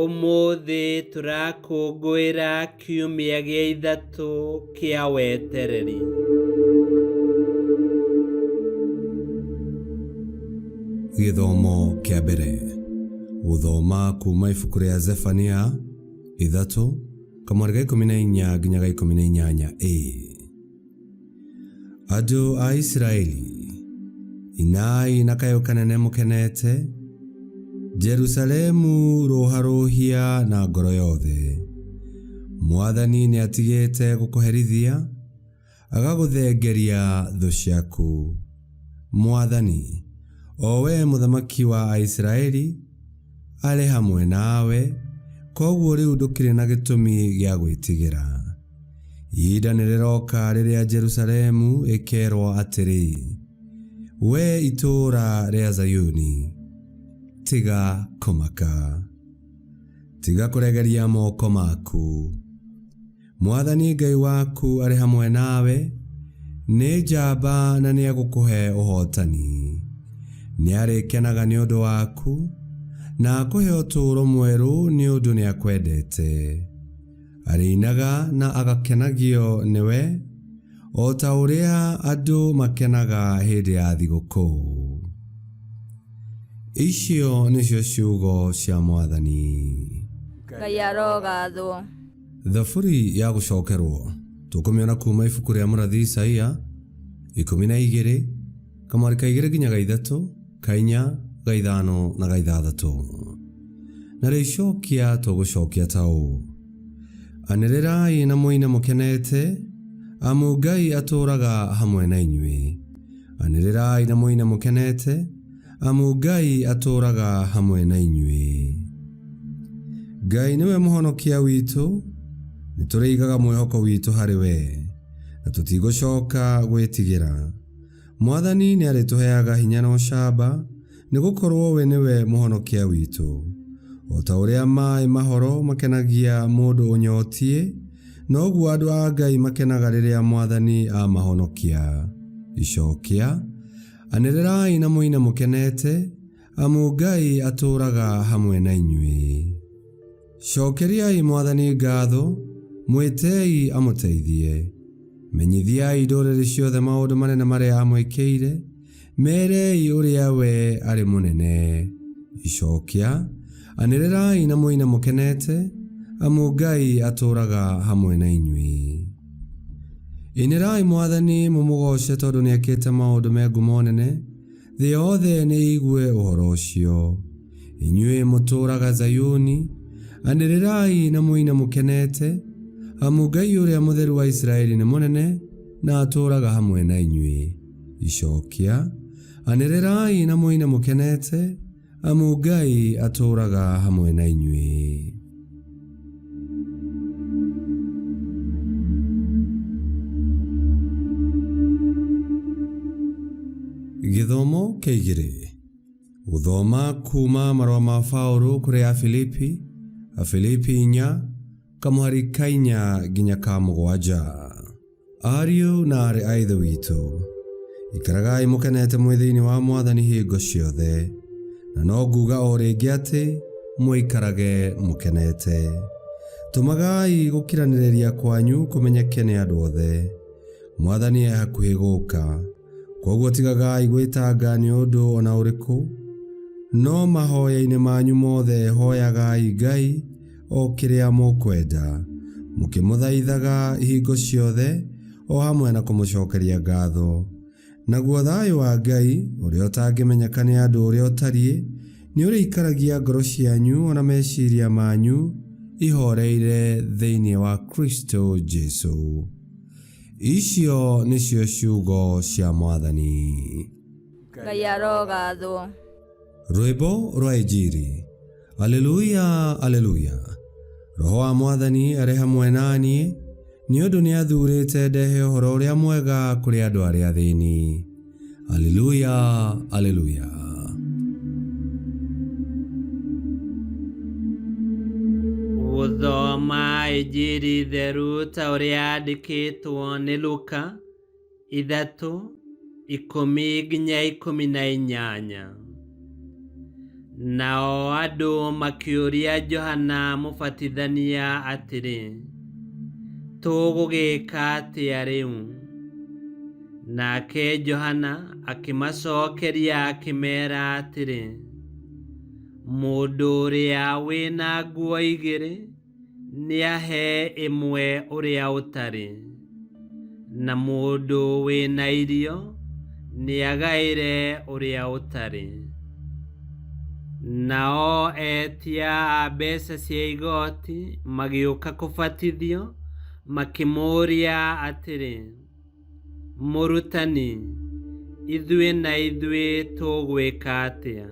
Ũmũthĩ tũrakũngũĩra kiumia gĩa ithatũ kĩa wetereri. Gĩthomo kĩa mbere gũthoma kuma ibuku rĩa Zefania 3 kamweri ga 14 nginya ga 18 a. Andũ a Isiraeli, inai na kayũ kanene mũkenete, Jerusalemu rũharũhia na ngoro yothe. Mwathani nĩatigĩte gũkũherithia, agagũthengeria thũ ciaku. Mwathani, o we mũthamaki wa Aisiraeli, arĩ hamwe nawe, kwoguo rĩu ndũkĩrĩ na gĩtũmi gĩa gwĩtigĩra. Ihinda nĩ rĩroka rĩrĩa Jerusalemu ĩkeerwo atĩrĩ, 'Wee itũũra rĩa Zayuni, tiga kũmaka. Tiga kũregeria moko maku. Mwathani Ngai waku arĩ hamwe nawe, nĩ njamba na nĩ egũkũhe ũhootani. Nĩ arĩkenaga nĩ ũndũ waku, na akũhe ũtũũro mwerũ nĩ ũndũ nĩ akwendete. Arĩinaga na agakenagio nĩwe o ta ũrĩa andũ makenaga hĩndĩ ya thigũkũ. Icio nĩcio ciugo cia Mwathani. Ngai arogathwo. Thaburi ya gũcokerwo tũkũmĩona kuma ibuku rĩa mũrathi Isaia 12 kamwari ka 2 nginya ga 3 ka 4 ga 5 na ga 6. Na rĩicokia tũgũcokia ta ũũ: Anĩrĩrai na mũine mũkenete, amu Ngai atũũraga hamwe na inyuĩ. Anĩrĩrai na mũine mũkenete, amu Ngai atũũraga hamwe na inyuĩ. Ngai nĩwe mũhonokia witũ, nĩtũrĩigaga mwĩhoko witũ harĩ we, na tũtigũcoka gwĩtigĩra. Mwathani nĩarĩtũheaga hinya na ũcamba, nĩgũkorwo we nĩwe mũhonokia witũ. O ta ũrĩa maaĩ mahoro makenagia mũndũ ũnyotiĩ, noguo andũ a Ngai makenaga rĩrĩa Mwathani amahonokia. Icokia, Anĩrĩrai na mũine mũkenete, amu Ngai atũũraga hamwe na inyuĩ. Cokeriai Mwathani ngatho, mwĩtei amũteithie. Menyithiai ndũrĩrĩ ciothe maũndũ manene marĩa amwĩkĩire, merei ũrĩa we arĩ mũnene. Icokia, anĩrĩrai na mũine mũkenete, amu Ngai atũũraga hamwe na inyuĩ. Inĩrai Mwathani mũmũgooce tondũ nĩekĩte maũndũ me ngumo nene, Thĩ yothe nĩ ĩigue ũhoro ũcio. Inyuĩ mũtũũraga Zayuni, anĩrĩrai na mũine mũkenete, amu Ngai ũrĩa mũtheru wa Isiraeli nĩ mũnene na atũũraga hamwe na inyuĩ. Icokia, anĩrĩrai na mũine mũkenete, amu Ngai atũũraga hamwe na inyuĩ. Gĩthomo kĩa igĩrĩ gũthoma kuma marũa ma Paũlũ kũrĩ Afilipi, Afilipi 4 kamũhari ka 4 nginya ka 7. Ariũ na aarĩ a Ithe witũ, ikaragai mũkenete mwĩ thĩinĩ wa Mwathani hingo ciothe, na no nguuga o rĩngĩ atĩ mũikarage mũkenete. Tũmagai gũkiranĩrĩria kwanyu kũmenyeke nĩ andũ othe. Mwathani e hakuhĩ gũũka. Kwoguo tigagai gwĩtanga nĩ ũndũ o na ũrĩkũ, no mahoya-inĩ manyu mothe hoyagai Ngai o kĩrĩa mũkwenda, mũkĩmũthaithaga hingo ciothe o hamwe na kũmũcokeria ngatho. Naguo thayũ wa Ngai, ũrĩa ũtangĩmenyeka nĩ andũ ũrĩa ũtariĩ, nĩ ũrĩikaragia ngoro cianyu o na meciria manyu ihooreire thĩinĩ wa Kristo Jesu. Icio nĩcio ciugo cia Mwathani. Ngai arogathwo. Rwĩmbo rwa Injiri. Aleluya, aleluya. Roho wa Mwathani arĩ hamwe na niĩ, nĩ ũndũ nĩathuurĩte ndehe ũhoro ũrĩa mwega kũrĩ andũ arĩa athĩni. Aleluya, aleluya. Gũthoma Injiri theru ta ũrĩa yandĩkĩtwo nĩ Luka 3:10-18. Nao andũ makĩũria Johana Mũbatithania atĩrĩ, "Tũgũgĩka atĩa rĩu?" Nake Johana akĩmacokeria akĩmeera atĩrĩ, "Mũndũ ũrĩa wĩna nguo igĩrĩ nĩahe ĩmwe ũrĩa ũtarĩ, na mũndũ wĩna irio nĩagaĩre ũrĩa ũtarĩ." Nao etia a mbeca cia igoti magĩũka kũbatithio, makĩmũũria atĩrĩ, "Mũrutani, ithuĩ na ithuĩ tũgwĩka atĩa?"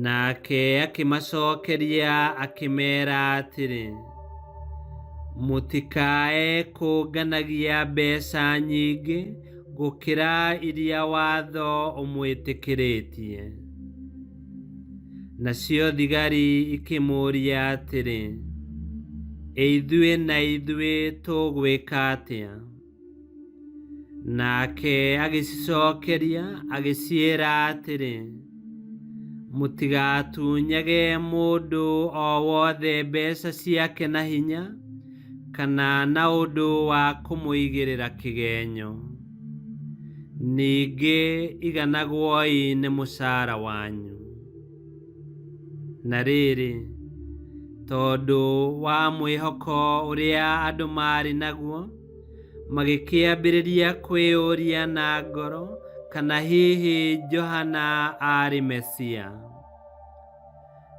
Nake akĩmacokeria akĩmeera atĩrĩ, "Mũtikae kũnganagia mbeca nyingĩ gũkĩra iria watho ũmwĩtĩkĩrĩtie." Nacio thigari ikĩmũũria atĩrĩ, "Ĩ ithuĩ na ithuĩ tũgwĩka atĩa?" Nake agĩcicokeria agĩciĩra atĩrĩ, "Mũtigatunyage mũndũ o wothe mbeca ciake na hinya, kana na ũndũ wa kũmũigĩrĩra kĩgenyo. Ningĩ iganagwoi nĩ mũcara wanyu." Na rĩrĩ, tondũ wa mwĩhoko ũrĩa andũ maarĩ naguo, magĩkĩambĩrĩria kwĩyũria na ngoro kana hihi Johana aarĩ Mesia.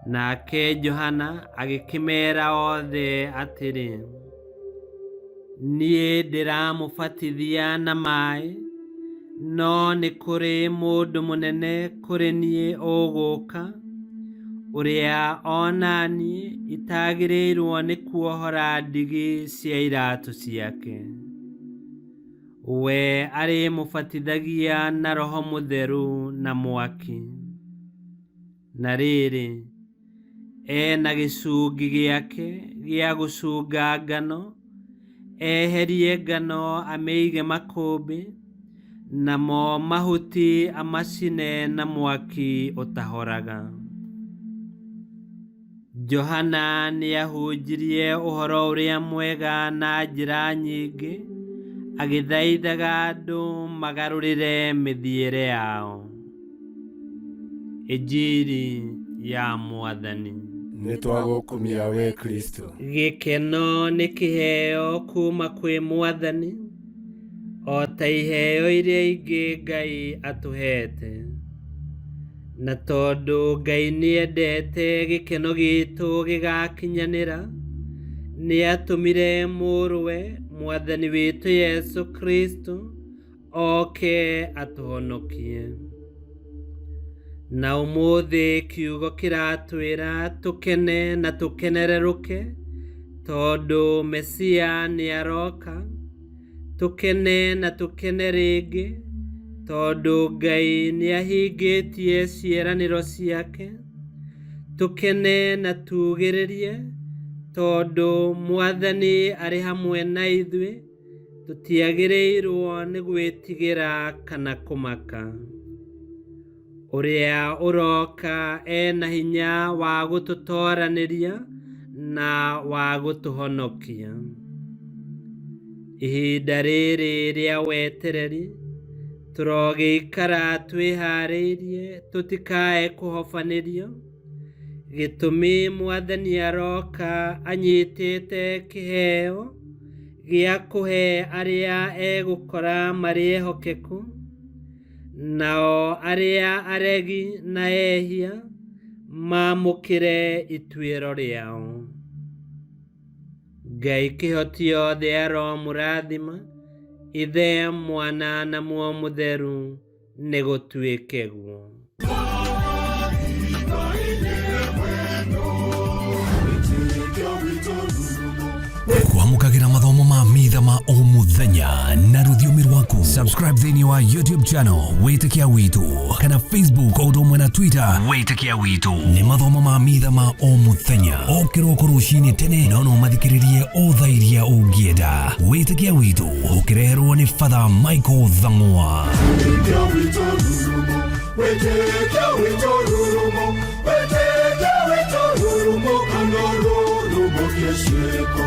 Nake Johana agĩkĩmeera othe atĩrĩ, "Niĩ ndĩramũbatithia na maĩ, no nĩ kũrĩ mũndũ mũnene kũrĩ niĩ ũgũũka, ũrĩa o na niĩ itagĩrĩirwo nĩ kuohora ndigi cia iratũ ciake. We arĩmũbatithagia na Roho Mũtheru na mwaki. Na rĩrĩ, e na gĩcungi gĩake gĩa gũcunga ngano, eherie ngano amĩige makũmbĩ, namo mahuti amacine na mwaki ũtahoraga." Johana nĩahunjirie ũhoro ũrĩa mwega na njĩra nyingĩ, agĩthaithaga andũ magarũrĩre mĩthiĩre yao. Injiri ya Mwathani. Nĩ twagũkumia we Kristo. Gĩkeno nĩ kĩheo kuma kwĩ Mwathani, o ta iheo iria ingĩ Ngai atũheete. Na tondũ Ngai nĩendete gĩkeno gitũ gĩgakinyanĩra, nĩatũmire Mũrũwe, Mwathani witũ Jesũ Kristo, oke atũhonokie. Na ũmũthĩ kiugo kĩratwĩra tũkene na tũkenererũke, tondũ Mesia nĩaroka. Tũkene na tũkene rĩngĩ, tondũ Ngai nĩahingĩtie ciĩranĩro ciake. Tũkene na tugĩrĩrie, tondũ Mwathani arĩ hamwe na ithuĩ. Tũtiagĩrĩirwo nĩ gwĩtigĩra kana kũmaka. Ũrĩa ũroka ena hinya wa gũtũtoranĩria na wa gũtũhonokia. Ihinda rĩrĩ rĩa wetereri, tũrogĩikara twĩharĩirie tũtikae kũhobanĩrio. Gĩtũmi Mwathani aroka anyitĩte kĩheo gĩa kũhe arĩa egũkora marĩ ehokeku, nao arĩa aregi na ehia mamũkĩre ituĩro rĩao. Ngai kĩhoti othe aromũrathima, Ithe, Mwana na Muoyo Mũtheru, nĩ gũtuĩke guo. Kwamũkagĩra mathomo ma mitha ma o mũthenya na rũthiomi rwaku. Subscribe thĩinĩ wa YouTube channel Wĩtĩkia Witũ kana Facebook o ũndũ ũmwe na Twitter Wĩtĩkia Witũ. Nĩ mathomo ma mitha ma o mũthenya o kĩroko rũcinĩ tene, no no mathikĩrĩrie o thaa iria ũngĩenda. Wĩtĩkia Witũ ũkĩreherwo nĩ Father Michael Thang'wa. Wĩtĩkia witũ nĩ Wĩtĩkio witũ rũrũmũ, wĩtĩkio witũ rũrũmũ, kana rũrũmũkie ciĩko.